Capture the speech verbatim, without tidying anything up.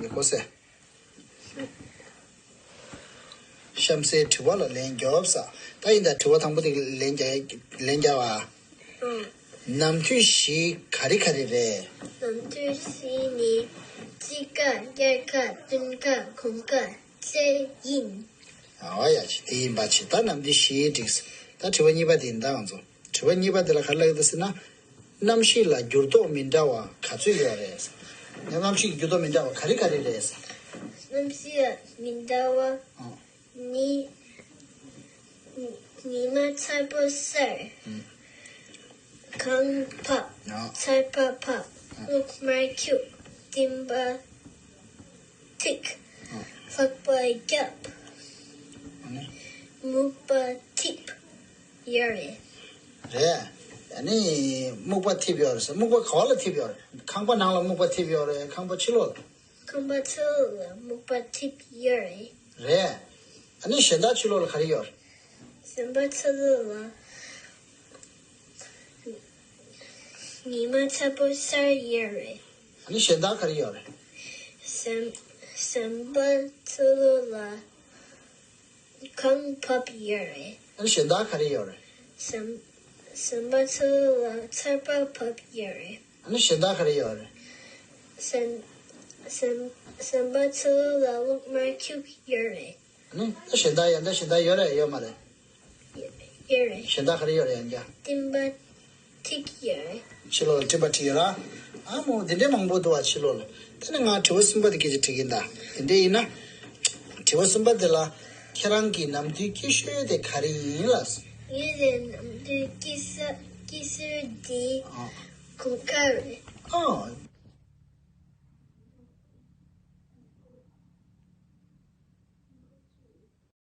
མི་གོ་སེ། གཤམ་གསལ་དྲི་བ་ལ་ལན་རྒྱོབ་ས། ད་ཡིན་ད་དྲི་བ་དང་པོ་དེ་ལན་རྒྱག་ལན་རྒྱག་བ། ཨང་། ནམ་དུས་བཞི་ག་རེ་ག་རེ་རེད། ནམ་དུས་བཞི་ནི་དཔྱིད་ཀ། དབྱར་ཁ། སྤྲིན་ཁ། གུང་ཁ་བཅས་ཡིན། ཨ་ཡ་ཅི་དེ་ཡིན་པ་ཅི། ད་ནམ་དུས་བཞི་འགྲིགས། ད་དྲི་བ་གཉིས་པ་དེ་ཡིན་ད་ང་ཚོ། དྲི་བ་གཉིས་པ་དེ་ལ་ག་རེ་ལབ་ཀྱི་འདུག་ཟེར་ན། གནམ་གཤིས་ལ་འགྱུར་ལྡོག་མི་འདྲ་བ་ག་ཚོད་ཡོད་རེད། གནམ་གཤིས་ཀྱི་འགྱུར་ལྡོག་མི་འདྲ་བ་ག་རེ་ག་རེ་རེད། གནམ་གཤིས་ལ་མི་འདྲ་བ། ཨང་། ནི། ཉི་མ་ཚ་པོ་གསལ། ཨང་། གངས་བབས། ཨང་། ཆར་པ་བབས། ཨང་། གློག་དམར་འཁྱུག་སྤྲིན་པ་འཁྲིགས། ཨང་། ལྷགས་པ་བརྒྱབ། ཨ་ནི། སྨུག་པ་འཐིབས་ཡོད་རེད། རེད། ཨ་ནི། སྨུག་པ་འཐིབས་ཡོད་རེད་ཟེར། སྨུག་པ་ག་བ་ལ་འཐིབས་ཡོད་རེད། ཁང་པ་ནང་ལ་སྨུག་པ་འཐིབས་ཡོད་རེད། ཁང་པ་ཕྱི་ལོགས་ལ། ཁང་པ་ཕྱི་ལོགས་ལ་སྨུག་པ་འཐིབས་ཡོད་རེད། རེད། ཨ་ནི་གཞན་དག་ཕྱི་ལོགས་ལ་ག་རེ་ཡོད་རེད། གཞན་པ་ཕྱི་ལོགས་ལ་ཉི་མ་ཚ་པོ་གསལ་ཡོད་རེད། ཨ་ནི་གཞན་དག་ག་རེ་ཡོད་རེད། གཞན་གཞན་པ་ཕྱི་ལོགས་ལ་གངས་བབས་ཡོད་རེད། ཨ་ནི་གཞན་དག་ག་རེ་ཡོད་རེད། གཞན་གཞན་པ་ཕྱི་ལོགས་ལ་ཆར་པ་བབས་ཡོད་རེད། ཨ་ནི་གཞན་དག་ག་རེ་ཡོད་རེད། གཞན་གཞན་གཞན་པ་ཕྱི་ལོགས་ལ་གློག་དམར་འཁྱུག་ཡོད་རེད། ཨ་ནི་ད་གཞན་དག་ཡང་ད་གཞན་དག་ཡོད་རེད་ཡོད་མ་རེད། ཡོད་རེད། གཞན་དག་ག་རེ་ཡོད་རེད་ཡང་རྒྱ། སྤྲིན་པ་འཁྲིགས་ཡོད་རེད། ཕྱི་ལོགས་ལ་སྤྲིན་པ་འཁྲིགས་ཡོད་ར། ཨ་མོ་འདི་འདྲའི་མང་པོ་འདུག་བ་ཕྱི་ལོགས་ལ། དེ་ནི་ང་དྲི་བ་གསུམ་པ་དེ་སྐད་ཆ་དྲི་གིན་ད། དེ་འདྲ་ཡིན་ན། དྲི་བ་གསུམ་པ་དེ་ལ། ཁྱེད་རང་གི་ནམ་དུས་སྐྱིད་ཤོས་དེ་ག་རེ་ཡིན་ལ། ངའི་ནམ་དུས་སྐྱིད་ཤོས་སྐྱིད་ཤོས་དེ་ཨ་གུང་ཁ་རེད། ཨ།